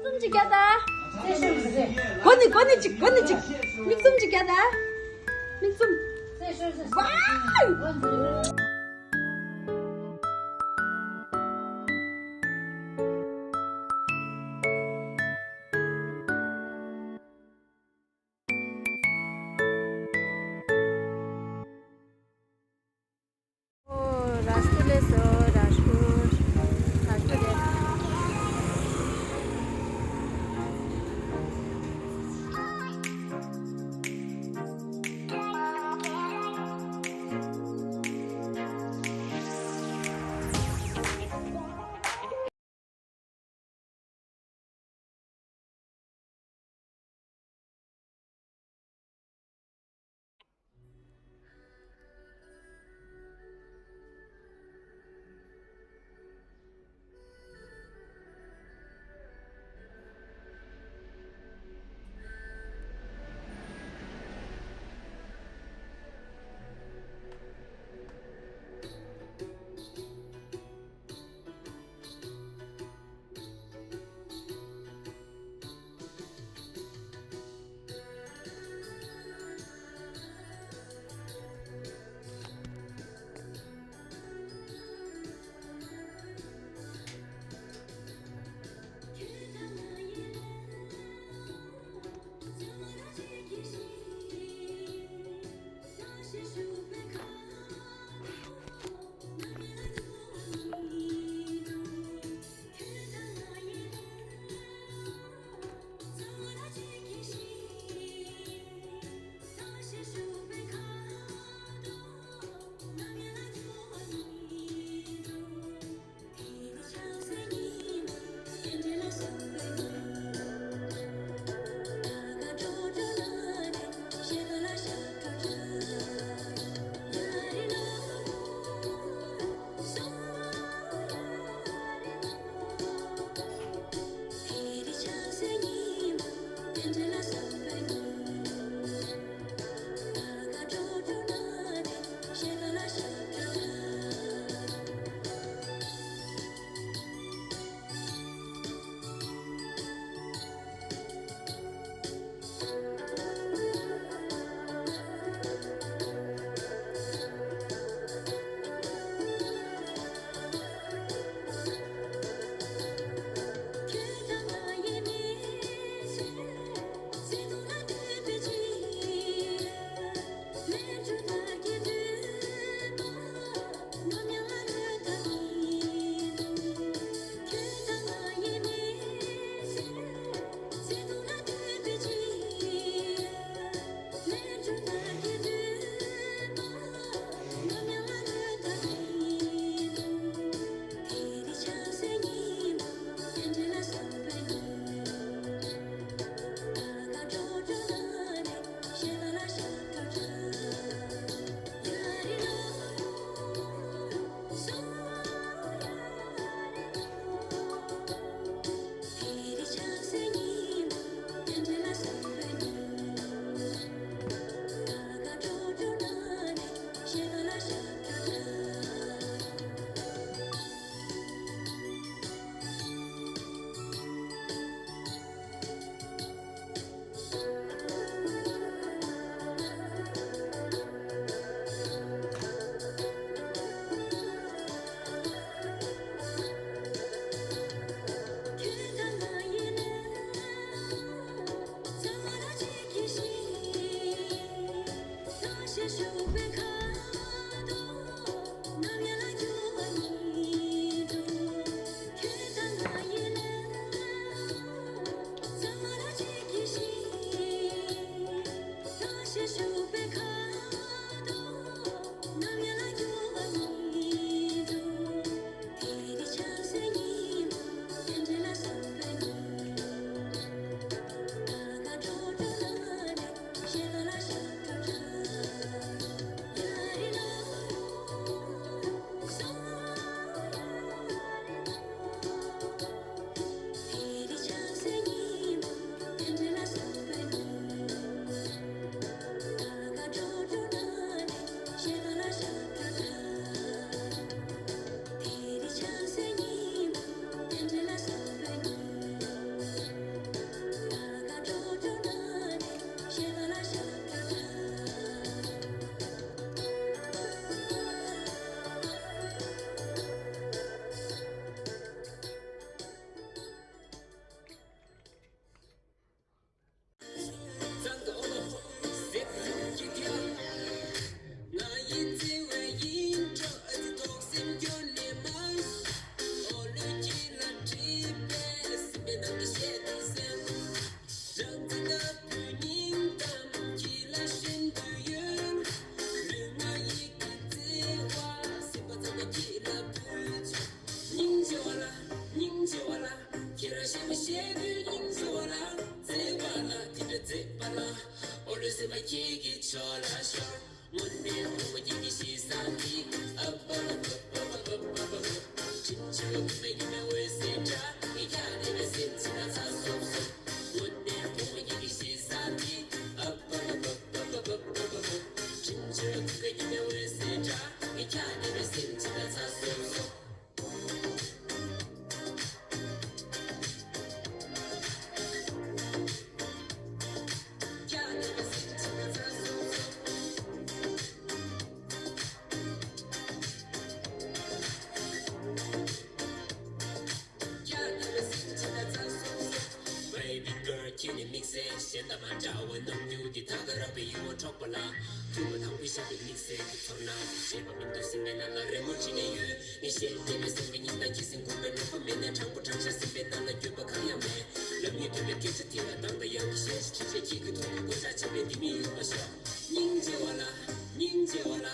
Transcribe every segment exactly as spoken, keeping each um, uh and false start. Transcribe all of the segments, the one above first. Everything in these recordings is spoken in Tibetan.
གསུམ་ཅིག་རྒྱག་ད། གོ་ནི་གོ་ནི་ཅིག་གོ་ནི་ཅིག་མིག་གསུམ་ཅིག་རྒྱག་ད། མིག་གསུམ། ཝའོ། ཨོ། ར་སྐོར་ལས་སོ། ར་སྐོར། ར་སྐོར་ལས། གཞན་དང་མ་འདྲ་བའི་རྣམ་འགྱུར་འདི་ད་ག་རང་པའི་ཡིད་འོང་འཕྲོག་པ་ལ། ཐུབ་པ་དང་པོའི་ཞབས་པད་དམིགས་བསལ་གྱི་ཚོར་སྣང་ཞེས་པ་མི་འདུག་སེམས་པའི་ནང་ལ་རི་མོ་བྲིས་ནས་ཡོད། ངས་ཤེས་བདེ་བའི་སེམས་ཀྱི་སྙིང་དང་ཁྱི་སེམས་འགུལ་བའི་ནུས་པ་མེད་ནས་དྲང་པོ་དྲང་བཞག་སེམས་པའི་ནང་ལ་འགྱོད་པ་གང་ཡང་མེད། ལབ་ནས་འདོད་པའི་སྐད་ཆ་དེ་ལ་དང་དང་ཡང་གི་ཞལ་ཞིག་ཁྲིད་བྱས་ཁྱེད་ཀྱི་ཐུགས་ཀྱི་མགོ་བཞག་བྱས་པའི་འདི་མི་ཡིན་པ་ཤོག་སྙིང་རྗེ་བ་ལ། སྙིང་རྗེ་བ་ལ།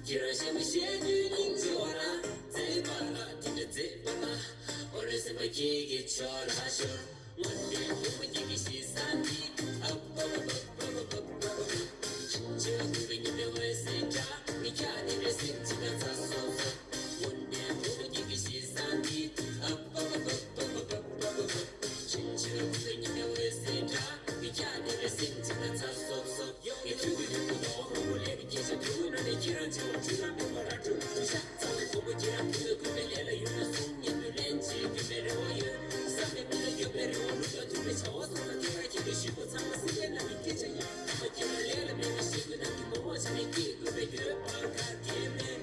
ཁྱེད་རང་གཞན་མ་བཤད་དུས་སྙིང་རྗེ་བ་ལ། མཛེས་པ་ལ་དེ་འདྲ་མཛེས་པ་ལ། འོ་རེ་སེམས་པ་ཁྱེད་ཀྱི་ཕྱོགས་ལ་ཤོར། དངོས་གནས་ཕུང་པོ་གཅིག་གི་ཞེ་ས་འདི། ཨ་པ་པ་པ། ཕྱིན་ཆད་ཀུན་གྱི་ཉི་མའི་འོད་ཟེར་འདྲ། མི་ཁྱག་ནི་རེ་སེམས་ཅི་ལ་ཚ་སོབ་སོབ། དངོས་གནས་ཕུང་པོ་གཅིག་གི་ཞེ་ས་འདི། ཨ་པ་པ་པ། ཕྱིན་ཆད་ཀུན་གྱི་ཉི་མའི་འོད་ཟེར་འདྲ། མི་ཁྱག་ནི་རེ་སེམས་ཅི་ལ་ཚ་སོབ་སོབ། ཡོང་གི་དུས་ཀྱི་རིང་པོ་ནོར་མང་པོ་ལས་ཀྱི་སྐད་ཆ་དུས་ནང་ནས་ཁྱེད་རང་བྱེད་པ་འཁྲུལ་ལམ་མེད་པ་ར་སྤྲོད་དུ་ཤ་ཚ་བའི་ཁོང་པོ་ཁྱེད་རང་ཁྱོད་ཀུན་པའི་ལས་ལ་ཡོད་ན་གསུང་ཉན་དུས་ལན་གཅིག་རྒྱུ་མེད་རེ་བ་ཡོད། བསམ་པའི་མི་ལ་འགྱོད་པའི་རེ་བ་ལུག་ལ་ཐུག་པའི་བྱ་བ་སོང་ལ་ཐེ་བ་ཁྱེད་ཀྱི་ཞུས་པ་ཚང་མ་སྲིད་པའི་ནང་གི་སྐད་ཆ་ཡིན། ཨ་མ་ཁྱེད་ལ་ལས་ལ་མེད་པའི་ཞེ་དགུ་ནང་གི་མོ་མོ་བྱ་ནས་སྐྱེས་དགོས་པའི་འགྱོད་པ་ག་གེ་མེད།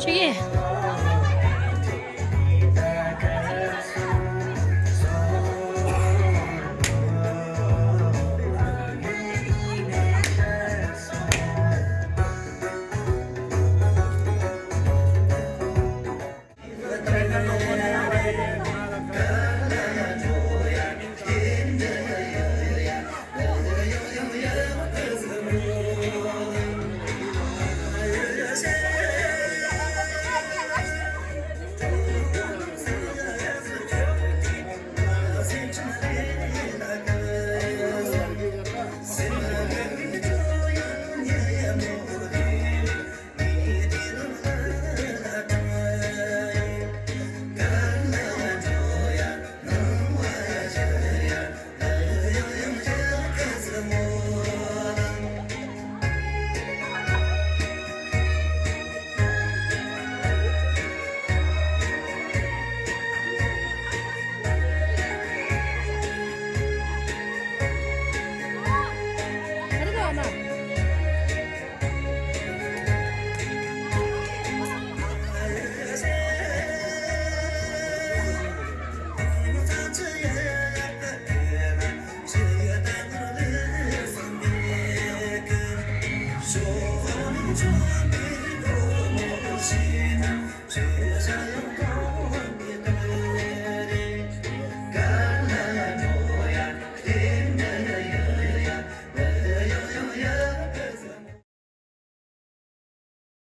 ཆུ་ཡེ།